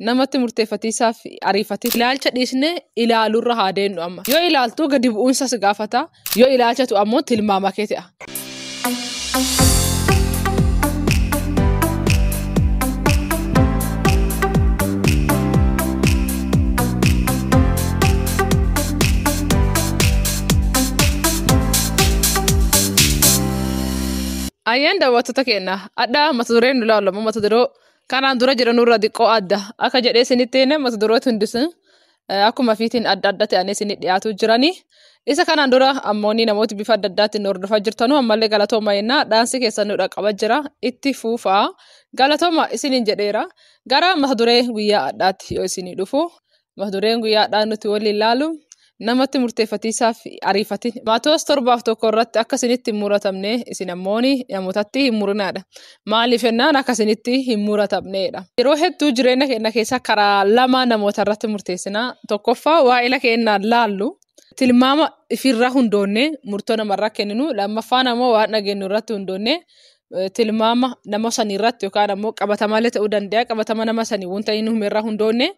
Namatti murteeffatiisaaf ariifatee ilaalcha dhiisnee ilaaluurra haa deemnu amma. Yoo ilaaltuu gadi bu'uunsa si gaafata. Yoo ilaalchatu ammoo tilmaama kee ta'a. Ayyaan daawwattoota keenya addaa mata dureen nu ilaalamu mata duree kanaan dura jiran nurra xiqqoo adda akka jedhee isinitti hime mata dureetu hundisuu akkuma fiitiin adda adda ta'anii isinii dhiyaatu jiranii. Isa kanaan dura ammoo namooti bifa adda addaatiin hordofaa jirtanu ammallee galatooma jennaa dhaansi keessan nu dhaqqaba jira itti fuufaa galatooma isiniin jedheera gara mata duree guyyaa addaatti yoo isinii dhufu mata dureen guyyaa addaa nuti waliin ilaalu namatti murteeffatiisaaf ariifatin. Maatewos 7:1 irratti akka isinitti hin muratamne isin ammoo namootatti hin murinaadha. Maaliif jennaan akka isinitti hin muratamneedha. Yeroo hedduu jireenya keenya keessa karaa lama namoota irratti murteessina. Tokkoffaa waa'ila keenyaan laallu tilmaama ifirraa hundoonnee murtoo namarraa kenninu. Lammaffaan ammoo waan dhageenyu irratti hundoonnee tilmaama nama sanii irratti yookaan ammoo qabatamallee ta'uu danda'a. Qabatama nama sanii wanta inni humerraa hundoonnee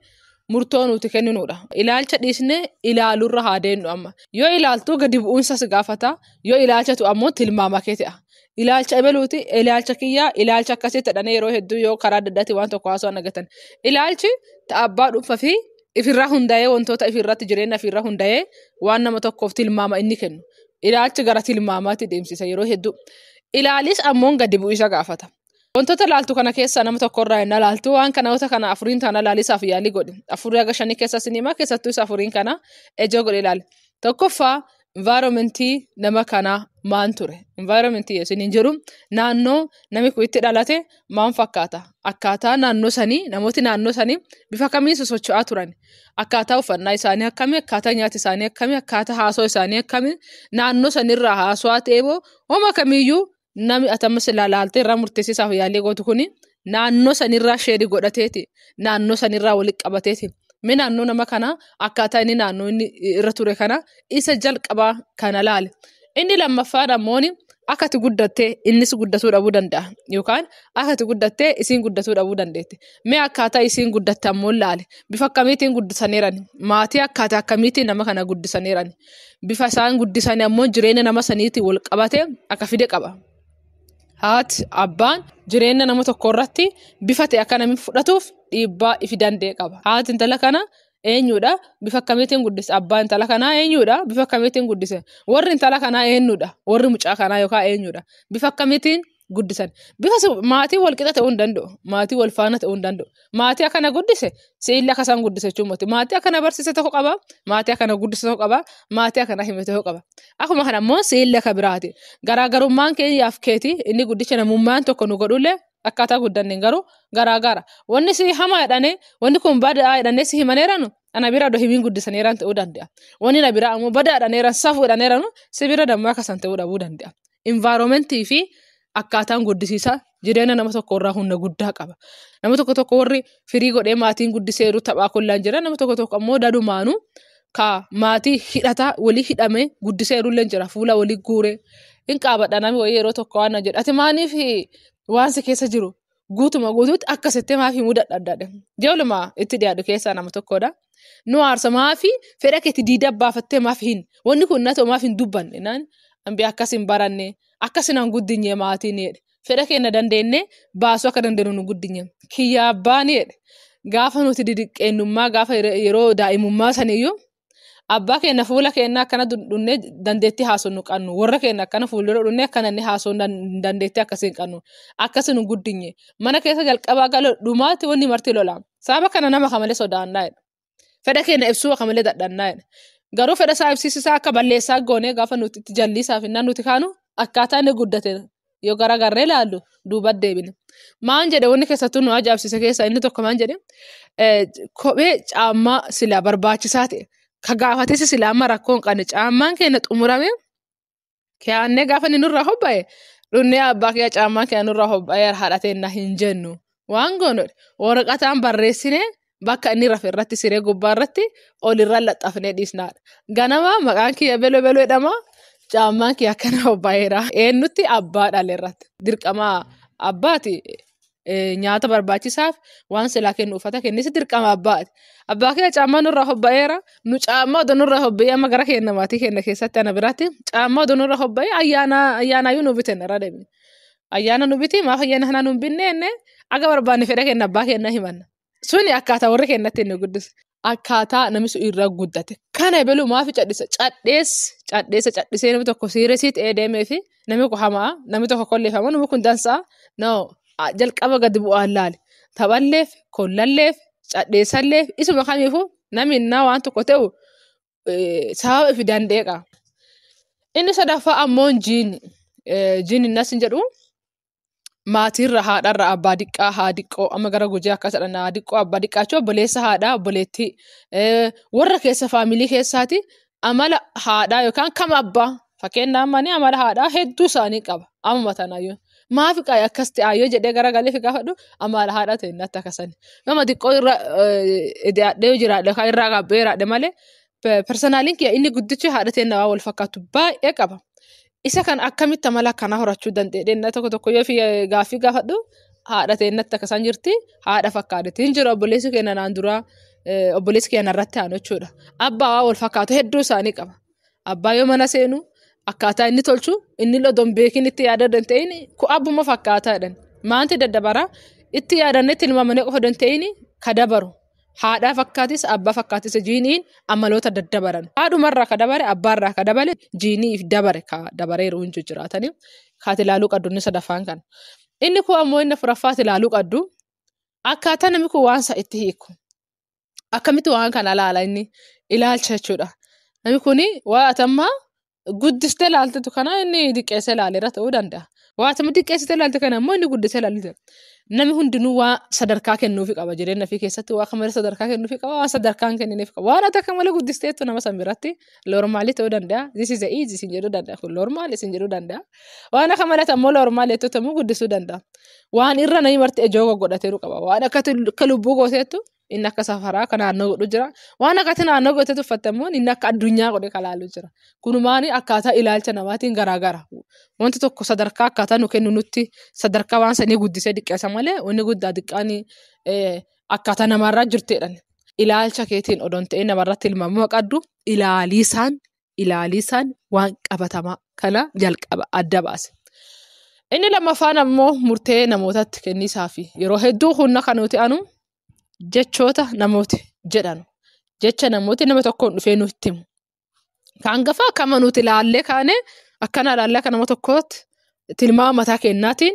murtoo nuti kenninudha. Ilaalcha dhiisnee ilaaluurra haa deemnu amma. Yoo ilaaltuu gadi bu'uunsa si gaafata. Yoo ilaalchatu ammoo tilmaama kee ta'a. Ilaalcha ebeluuti, ilaalcha kiyyaa, ilaalcha akkasii ta'anii yeroo hedduu yoo karaa adda addaatiin waan tokko haasawaa argatan. Ilaalchi abbaa dhuunfaa fi ifirraa hundaa'ee wantoota ifirratti jireenya ifirraa hundaa'ee waan nama tokkoof tilmaama inni kennu. Ilaalchi gara tilmaamaatti deemsisa yeroo hedduu. Ilaalis ammoo gadi bu'uunsa gaafata. Wantoota ilaaltu kana keessaa nama tokkorraa hin ilaaltu waan kanaota kana afuriin tana ilaalisaaf yaalii godhi. Afurii haga shanii keessa sinimaa keessattuu isa afuriin kana ejoo godhe ilaali. Tokkoffaa environmentii nama kanaa maan ture? Environmentii isiniin jedhu naannoo namni kun itti dhalate maan fakkaata? Akkaataa naannoo sanii namooti naannoo sanii bifa kamiin sosocho'aa turan? Akkaataa uffannaa isaanii akkamii? Akkaataa nyaata isaanii akkamii? Akkaataa haasoo isaanii akkamii? Naannoo sanirraa haasawaa ta'ee moo homa kamiiyyuu namni atamas ilaaltee irraa murteessisaaf yaalii gootu kuni naannoo sanirraa sheerii godhateeti. Naannoo sanirraa walitti qabateeti. Mee naannoo nama kanaa akkaataa inni naannoo inni irra ture kana isa jalqabaa kana laale. Inni lammaffaan ammoo akka ati guddattee innis guddatuu dhabuu danda'a. Yookaan akka ati guddattee isiin guddatuu dhabuu dandeetti. Mee akkaataa isiin guddatte ammoo laale. Bifa akkamiitiin guddisaniiran? Maatii akkaataa akkamiitiin nama kana guddisaniiran? Bifa isaan guddisanii ammoo jireenya nama saniitiin wal qabate akka fide qaba. Haati abbaan jireenya nama tokko irratti bifa ta'e akka namni fudhatuuf dhiibbaa ifi danda'e qaba. Haati intala kana eenyudha? Bifa akkamiitiin guddise? Abbaan intala kanaa eenyudha? Bifa akkamiitiin guddise? Warri intala kanaa eenyudha? Warri mucaa kanaa yookaan eenyudha? Bifa akkamiitiin guddisan? Bifa maatii wal qixa ta'uu hin danda'u. Maatii wal faana ta'uu hin danda'u. Maatii akkana guddise si'illi akka isaan guddise jechuun maatii akkana barsiise tokko qaba. Maatii akkana guddise tokko qaba. Maatii akkana hime tokko qaba. Akkuma kana immoo si'illi akka biraati. Garaagarummaan keenyaaf keeti inni guddicha namummaan tokko nu godhullee akkaataa guddanneen garuu garaagara. Wanni si hamaa jedhanii wanni kun badaa jedhanii si himaneeranu ana bira odoo himiin guddisaneeran ta'uu danda'a. Wanni na bira ammoo badaa jedhaneeran safuu jedhaneeranu si bira dammoo akkasan ta'uu dhabuu danda'a. Environmentii fi akkaataan guddisiisaa jireenya nama tokko irraa humna guddaa qaba. Nama tokko tokko warri firii godhee maatiin guddiseeru taphaa kollaan jira. Nama tokko tokko ammoo dadumaanuu ka maatii hidhataa walii hidhamee guddiseeru illee jira. Fuula walii guuree hin qaabadha namni wayii yeroo tokko waan jedhu. Ati maaliif waan si keessa jiru guutuma guutuutti akkasitti maaf himuu dadhabdaadha. Ijoolluma itti dhiyaatu keessaa nama tokkodha. Nu aarsa maafi fedha keetti diida baafattee maaf hin wanni kun na ta'u maaf hin dubbanne naan ambi akkas hin baranne akkas naan guddinye maatiin jedhe. Fedha keenya dandeenye baasuu akka dandeenyu nu guddinye. Kiyya abbaan jedhe gaafa nuti didiqqeennummaa gaafa yeroo daa'imummaa saniyyuu abbaa keenya fuula keenya akkana dhunnee dandeettii haasoo nu qabnu warra keenya akkana fuuldura dhunnee akkana inni haasoo dandeettii akkasii hin qabnu akkasi nu guddinye mana keessa jalqabaa gala dhumaatti wanni marti lola sababa kana nama kamalee sodaannaa jedha. Fedha keenya ibsuu akka malee dadhannaa jedha. Garuu fedha isaa ibsiisisaa akka balleessaa goonee gaafa nuti itti jallisaaf innaan nuti kaanu akkaataa inni guddate yoo garagarree ilaallu duuba deebine. Maan jedhe wanni keessattuu nu ajaa'ibsiise keessaa inni tokko maan jedhe kophee caammaa silaa barbaachisaa ta'e ka gaafates silaa amma rakkoo hin qabne caammaan keenya xumurame keeyannee gaafa inni nurraa hobba'e dhunnee abbaa kiyya caammaan keenya nurraa hobba'ee haadhatee na hin jennu waan goonudha. Waraqataan barreessinee bakka inni rafe irratti siree gubbaa irratti olirra laxxafnee dhiisnaadha. Ganama maqaan kiyya beloo beloo jedhama. Caammaan kiyya akkana hobba'eera. Eenyutti abbaa dhale irratti. Dirqama abbaati. Nyaata barbaachisaaf waan silaa kennu uffata kennis dirqama abbaati. Abbaa kee caammaa nurraa hobba'eera. Nu caammaa odoo nurraa hobba'ee amma gara keenya maatii keenya keessatti ana biraatti caammaa odoo nurraa hobba'ee ayyaanaayyuu nu biten irra deemne. Ayyaana nu biti maaf ayyaana kana nu hin binne jenne aga barbaanne fedha keenya abbaa keenya himanna. Suni akkaataa warri keenyatti inni guddise. Akkaataa namni sun irra guddate. Kana ebelu maaf cadhisa? Cadheessa cadhisee namni tokko siiresii ta'ee deemee fi namni kun hamaa namni tokko kolleeffama namni kun dansaa. No jalqaba gadi bu'aan laale. Taphalleef, kollalleef, cadheessalleef isuma kamiifuu namni innaa waan tokko ta'u sababa ifi danda'e qaba. Inni sadaffaa ammoo jiini. Jiini innas hin jedhu maatiirra haadharra abbaa diqqaa haa diqqoo amma gara Gujii akkas jedhan haa diqqoo abbaa diqqaa jechuun obboleessa haadhaa obboleettii warra keessa faamilii keessaati amala haadhaa yookaan kama abbaa fakkeenyaaf mani amala haadhaa hedduu isaanii qaba amuma tanaayyuu. Maaf qaayee akkas ta'e jedhee garagalee fi gaafadhu amala haadhaa ta'e natti akkasani. Nama xiqqoo irra dhiyaadhee jiraadhe yookaan irraa gaabbee jiraadhe malee personaaliin kiyya inni guddichi haadha ta'e nama wal fakkaatu baay'ee qaba. Isa kan akkamitti amala akkanaa horachuu danda'e dhenna tokko tokko yoo fi gaaffii gaafadhu haadha ta'e natti akkasaan jirti haadha fakkaate hin jiru obboleessi keenya naan duraa obboleessi keenya irratti aanu jechuudha. Abbaa waa wal fakkaatu hedduu isaanii qaba. Abbaa yoo mana seenu akkaataa inni tolchu inni odoon beekin itti yaada danda'in ku abbuma fakkaataa jedhan. Maanti daddabara itti yaadannee tilmaamanii qofa danda'in ka dabaru. Haadhaa fakkaatis abbaa fakkaatis jiiniin amaloota daddabaran. Haadhumarraa ka dabare abbaarraa ka dabale jiiniif dabare ka dabareeru hin jijjiraatanii kaati ilaaluu qabdu inni sadaffaan kana. Inni kun ammoo inni afuraffaati ilaaluu qabdu akkaataa namni kun waan isa itti hiiku. Akkamitti waan kana ilaala inni ilaalcha jechuudha. Namni kun waa atammaa guddistee ilaaltetu kana inni diqqeessee ilaaleera ta'uu danda'a. Waa atamma diqqeessitee ilaalte kana immoo inni guddisee ilaalte. Namni hundinuu waa sadarkaa kennuufi qaba jireenya ofii keessatti waa akka malee sadarkaa kennuufi qaba waan sadarkaa hin kennineef qaba. Waan ati akka malee guddisteettu nama san biratti loormaalii ta'uu danda'a. This is the easy isin jedhuu danda'a kun loormaali isin jedhuu danda'a. Waan akka malee ammoo loormaali jettu immoo guddisuu danda'a. Waan irra namni marti ejoo godhateeru qaba. Waan akka lubbuu gooteettu inni akka safaraa akka naannoo godhu jira. Waan akkati naannoo gooteetu uffatte immoo inni akka addunyaa godhe kalaalu jira. Kunumaan akkaataa ilaalcha namaatiin garaagara. Wanti tokko sadarkaa akkaataa nu kennu nutti sadarkaa waan sanii guddisee diqqeessa malee wanni guddaa diqqaan akkaataa namarraa jirteedhaan. Ilaalcha keetiin odoon ta'ee namarratti tilmaamuu qabdu ilaaliisaan waan qabatamaa kana jalqaba adda baase. Inni lammaffaan ammoo murtee namootatti kennisaa fi yeroo hedduu humna kan nuti anu jechoota namooti jedhan. Jecha namooti nama tokkoon dhufee nutti himu. Kan gafaa akkama nuti ilaallee kaane akkana ilaallee akka nama tokkootti tilmaama mataa kennaatiin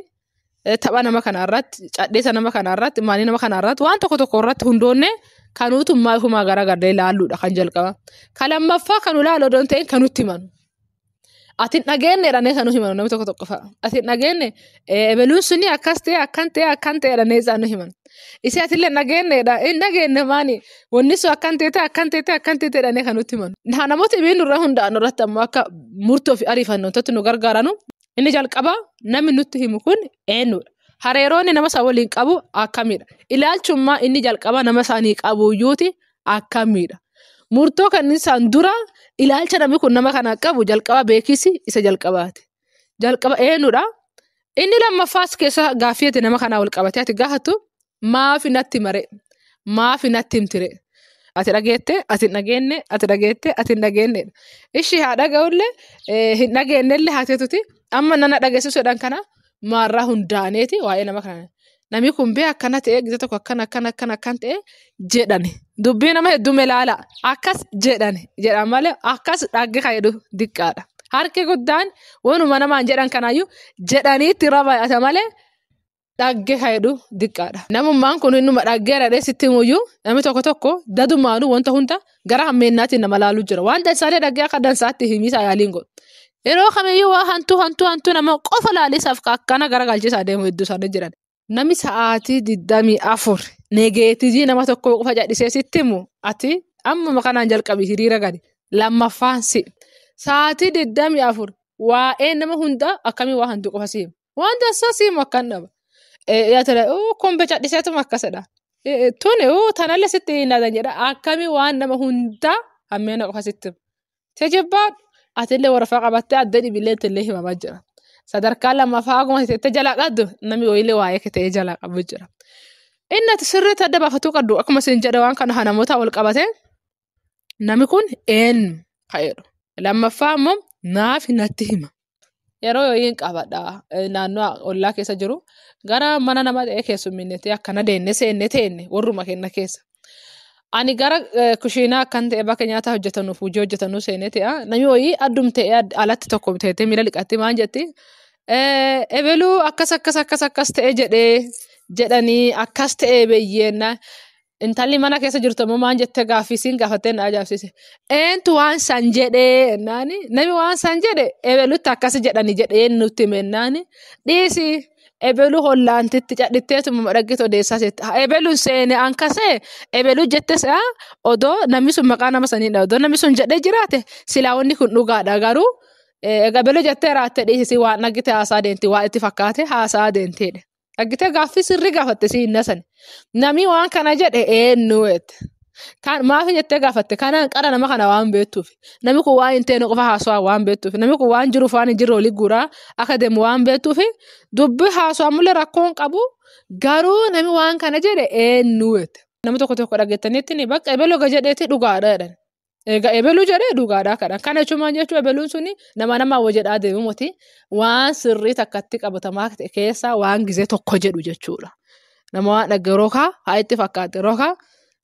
tapha nama kanarratti cadheessa nama kanarratti maalii nama kanarratti waan tokko tokko irratti hundoonne kan nutummaa ifumaa garagarree ilaalluudha kan jalqaba. Kan lammaffaa kan ilaalu odoon ta'in kan nutti himanu. Ati hin dhageenye jedhanii kan nu himanu namni tokko tokko fa'a. Ati hin dhageenye ebeluun suni akkas ta'e akkan ta'e akkan ta'e jedhanii isaan nu himan. Isi ati illee hin dhageenyeedha. Hin dhageenye maani wanni sun akkan ta'e akkan ta'e akkan ta'e jedhanii kan nutti himanu. Namoota dhibiin nurra hundaa'an irratti ammoo akka murtoo fi ariifannootatti nu gargaaranu inni jalqaba namni nutti himu kun eenyudha? Hariiroonni nama isaa waliin qabu akkamidha? Ilaalchummaa inni jalqaba nama isaanii qabu iyyuuti akkamidha? Murtoo kan isaan dura ilaalcha namni kun nama kana qabu jalqaba beekisi isa jalqabaati. Jalqaba eenyudha? Inni lammaffaas keessa gaaffii ati nama kanaa wal qabatee ati gaafattu maaf natti mare? Maaf natti himtire? Ati dhageette, ati hin dhageenne, ati dhageette, ati hin dhageenne. Ishii haa dhaga'ullee hin dhageennellee haa ta'uti amma nana dhageessisuudhaan kana maarraa hundaaneeti waa'ee nama kana. Namni kun bee akkana ta'e gisa tokko akkana akkana akkana akkan ta'e jedhani. Dubbii nama hedduu ilaala. Akkas jedhani jedhan malee akkas dhagge kan jedhu diqqaadha. Harki guddaan waanuma namaan jedhan kanaayyuu jedhaniitti irra baay'ata malee dhagge kan jedhu diqqaadha. Namummaan kun innuma dhaggeera dhee sitti himuyyuu namni tokko tokko dadumaanuu wanta hunda gara hammeennaatiin nama laaluu jira. Waan dansaalee dhaggee akka dansaatti himiisa yaaliin godhu. Yeroo kamiyyuu waa hantuu hantuu hantuu nama qofa laalisaaf akkana garagalchiisaa deemu hedduu isaanii jiran. Namni sa'aatii 24 negeetijii nama tokko qofa cadhisee sitti himu ati ammuma kanaan jalqabi hiriira gadi lammaffaan si. Sa'aatii 24 waa'ee nama hundaa akkamii waa hantuu qofa si himu. Waan dansaa si himu akkan dhaba. Kombe cadhiseetuma akkasidha. Tuni tanallee sitti hin jedha akkamii waan nama hundaa hammeena qofa sitti himu. Tejibbaadhu atillee warafaa qabattee adda dhibillee illee himamaa jira. Sadarkaa lammaffaa akkuma teettee jalaa qabdu namni wayiilee waa'ee kee ta'ee jalaa qabu jira. Inni ati sirriitti adda baafatuu qabdu akkuma isin jedhe waan kana namoota wal qabate namni kun eenyu ka'eedha. Lammaffaa immoo naaf natti hima. Yeroo yooyiin qabadha naannoo ollaa keessa jiru gara mana nama ta'ee keessumminneetee akkana deenne seenne teenne warruma kenna keessa. Ani gara kushiinaa akkan ta'e bakka nyaata hojjetanuuf hojii hojjetanuu seenee ta'a. Namni wayii addum ta'ee alatti tokko teettee miila dhiqattee maal jetti? Ebeluu akkas akkas akkas akkas ta'e jedhee jedhanii akkas ta'e beeyyeenna. Intalli mana keessa jirtu immoo maal jettee gaaffii siin gaafattee na ajaa'ibsiise. Eentu waan san jedhee naani namni waan san jedhe ebelutti akkas jedhani jedhee nutti himennaani dhiisi ebelu hollaantitti cadhitteetuma dhaggeetu odeessaa seette. Ebeluun seene ankasee ebeluu jettes odoo namni sun maqaa nama saniidha odoo namni sun jedhee jiraate silaa wanni kun dhugaadha garuu ebeluu jettee raatte dhiisisi waan dhaggite haasaa deemti waa itti fakkaate haasaa deemteedha. Dhaggitee gaaffii sirrii gaafatte si hin nasan. Namni waan kana jedhe eenyu jette. Maaf jettee gaafatte kanaan qara nama kana waan beektuuf. Namni kun waan hin teene qofa haasawaa waan beektuuf. Namni kun waan jiruuf waan hin jirre olii guuraa akka deemu waan beektuuf dubbii haasawaa mul'e rakkoon qabu garuu namni waan kana jedhe eenyu jette. Namni tokko tokko dhaggeettaniitti bakka ebeluu ga jedheeti dhugaadha jedhan. Egaa ebeluu jedhee dhugaadha kadhan. Kana jechuun maal jechuun ebeluun suni nama nama hawwa jedhaa deemu miti waan sirrii takkatti qabatamaa ta'e keessaa waan gizee tokko jedhu jechuudha. Nama waan dhagge rokaa haa itti fakkaate rokaa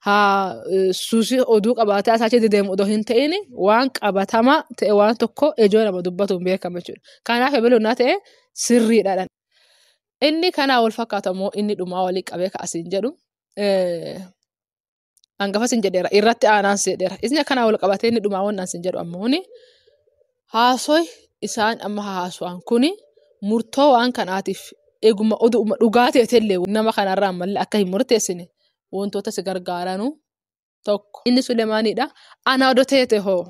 haa suusii oduu qabaatee asaachee deemu odoo hin ta'in waan qabatamaa ta'e waan tokko ijoo nama dubbatuun beekama jechuudha. Kanaaf ebeluun naa ta'e sirriidha. Inni kanaa wal fakkaatu ammoo inni dhumaa walii qabee ka'asiin jedhu. Hangafa sin jedheera irratti aanaan sin jedheera. Inni akkanaa wal qabatee inni dhumaa waan sin jedhu ammoo haasoi isaan amma haasawaan kuni murtoo waan kanaatiif eeguma oduma dhugaa ta'ellee nama kanarraa ammallee akka hin murteessine wantoota si gargaaranu tokko. Inni Sulemaanidha. Ana odoo teete hoo